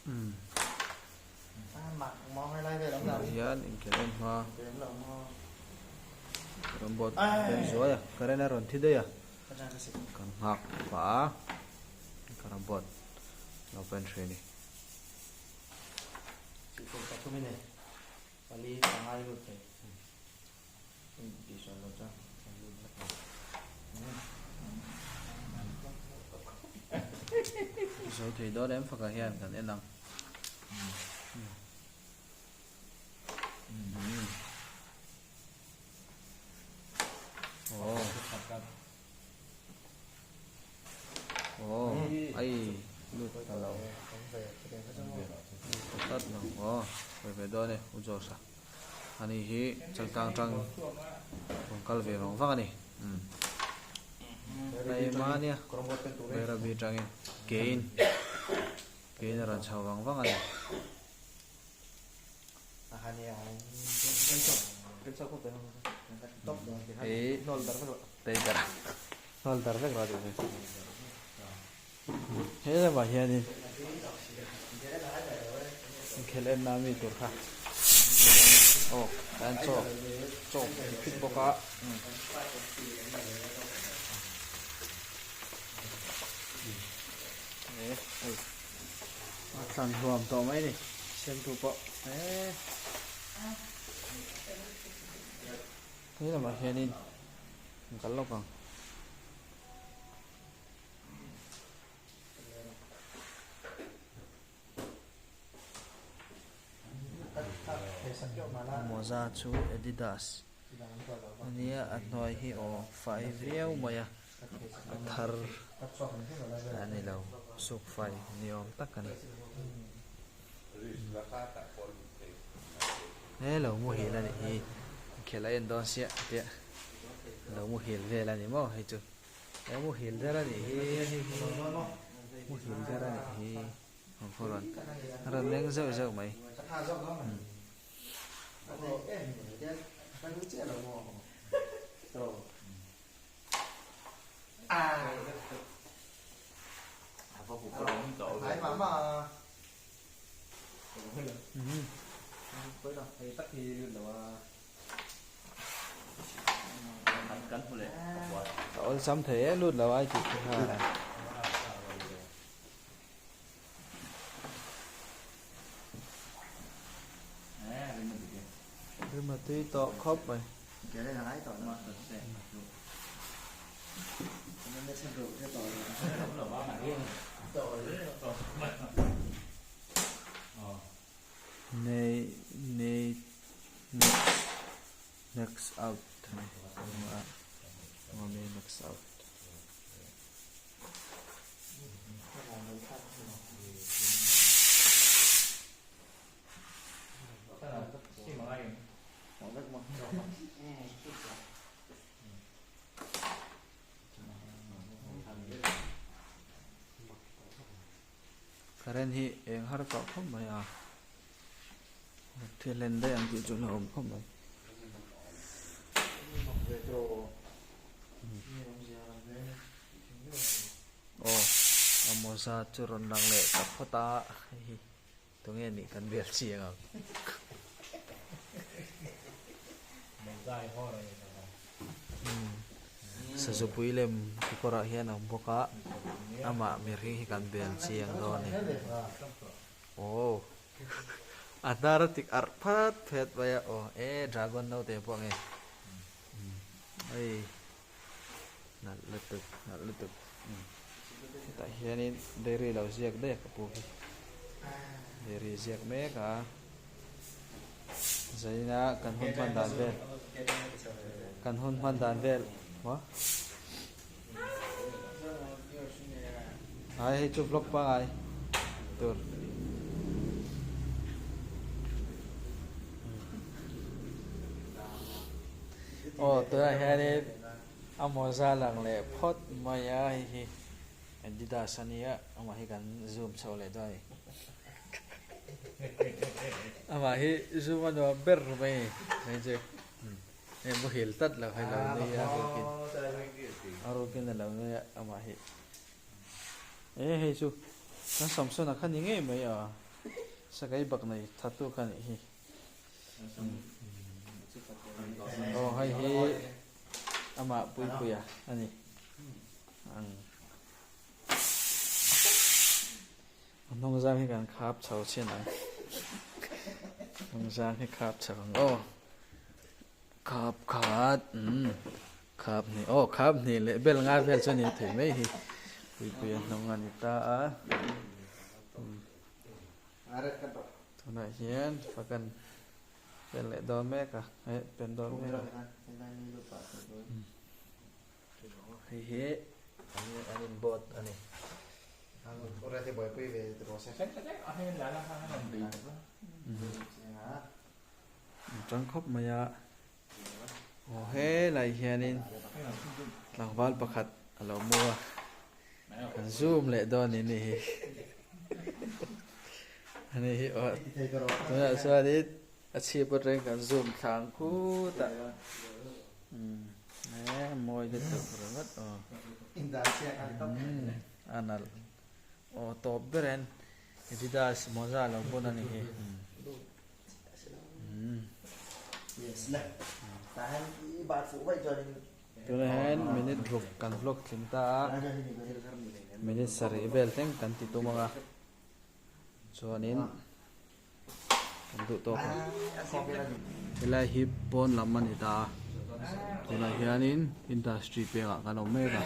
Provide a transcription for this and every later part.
Tunah hian inkhelh en hma rawn bawt pen zuai a, current a rawn thi daih a, kan nghak pah a, kan bawt lo pen hrih a ni. Zo thei dawn em fakah hian kan en ang. Aw ai lut ta lo lut ta tlat lo aw sawi ve dawn e u Josh-a ani hi changkang tang rawn kal ve vang vang a ni umm hei ania Bairabi tangin kein kein a rawn chho vang vang a ni. Hei tei ber hnawl dar vek rawh tih chu he lamah hianin inkhelh enna ami tur kha aw tlai an chaw chaw phit bawk a e hei a tlan hluam tawh mai a ni siamtu pawh e He lamah hianin kan kal lawk ang. Mawza chu Adidas a nia a hnuai hi aw fai viau mai a a thar a ni lo suk fai ni awm tak a ni. He lo muhil a nih hi inkhel a en dawn siah tia lo muhil vel a ni maw hei chu he muhil der a nih hi hei hi muhil der a nih hi awm rawn rawn meng zeuh zeuh mai. A awlsam thei e lut lo ai tih khi kha. Rim a tui tawh khawp mai. Nei nei next next out next out. Current hi eng har tawh khawp mai a thil en daih ang tih chu a awm khawp mai. Aw a mawza chu rawn lang leh ta phawt a hei hi tunge nih kan bel chiang ang. Sazupui lem kekawrah hian a awm bawk a amah mihring hi kan bel chiang dawn a ni. Aw a hnar a tik arh phat phet mai a aw e dragon naute pawh nge hei nalh lutuk nalh lutuk hetah hianin dairy lo ziak daih a ka pu hi dairy ziak mek a zaina kan hun hman dan vel kan hun hman dan vel maw Ai hei chu vlog pangai tur. Aw tunah hianin a mawza lang leh phawt mai a hei hi Adidas a nia amah hi kan zoom chho leh dawn a ni. Amah hi zoom a nuam ber mai a ni hei chu. Hei muhil tlat lo hei lo nui a rukin a rukin a lo nui a amah hi e hei chu kan Samsona kha ni ngei mai a. Sakei bak nei thattu kha nih hi. Aw hei hi amah Puipuia a ni ang. A hnung zang hi kan khap chho chin ang. Hnung zang hi khap chho ang aw. Khap khat umm khap hnih aw khap hnih leh bel nga vel chu a ni thei mai hi. Puipuia hnung a ni ta a. Tunah hian fakan pen leh dawn mek a eh pen dawn mek a hei hi an in boat a ni. An tang khawp mai a aw helai hianin tlangval pakhat a lo mu a. Kan zoom leh dawn ni ni hi. Ani hi aw. Tunah chuanin a chhip atangin kan zoom thlang khut a. Umm e mawi lutuk ringawt aw. Umm a nalh. Aw tawp ber en Adidas mawza lo bun a ni hi. Umm. Tunah hian minute ruk kan vlog tling ta a, minute sarih vel thleng kan ti tum ang a, chuanin kan duh tawk ang. Helai hi pawn lam a ni ta a, tunah hianin industry pengah kan awm mek a,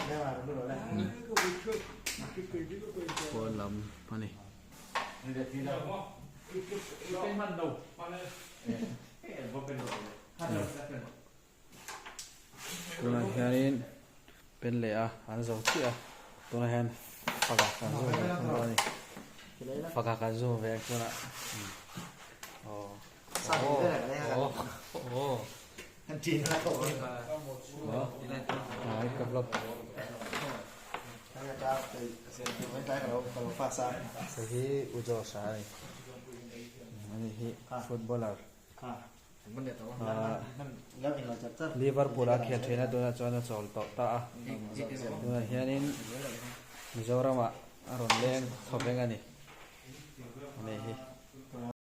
pawn lam a ni. Tunah hianin pen leh a an zo chiah a tunah hian faka kan zoom ve thung dawn a ni faka kan zoom ve ang tunah aw aw aw aw ka vlog hei hi u Josh-a a ni ani hi footballer. Liverpool a khel thin a tunah chuan a chawl tawh ta a tunah hianin Mizoramah a rawn leng thaw veng a ni a ni hi.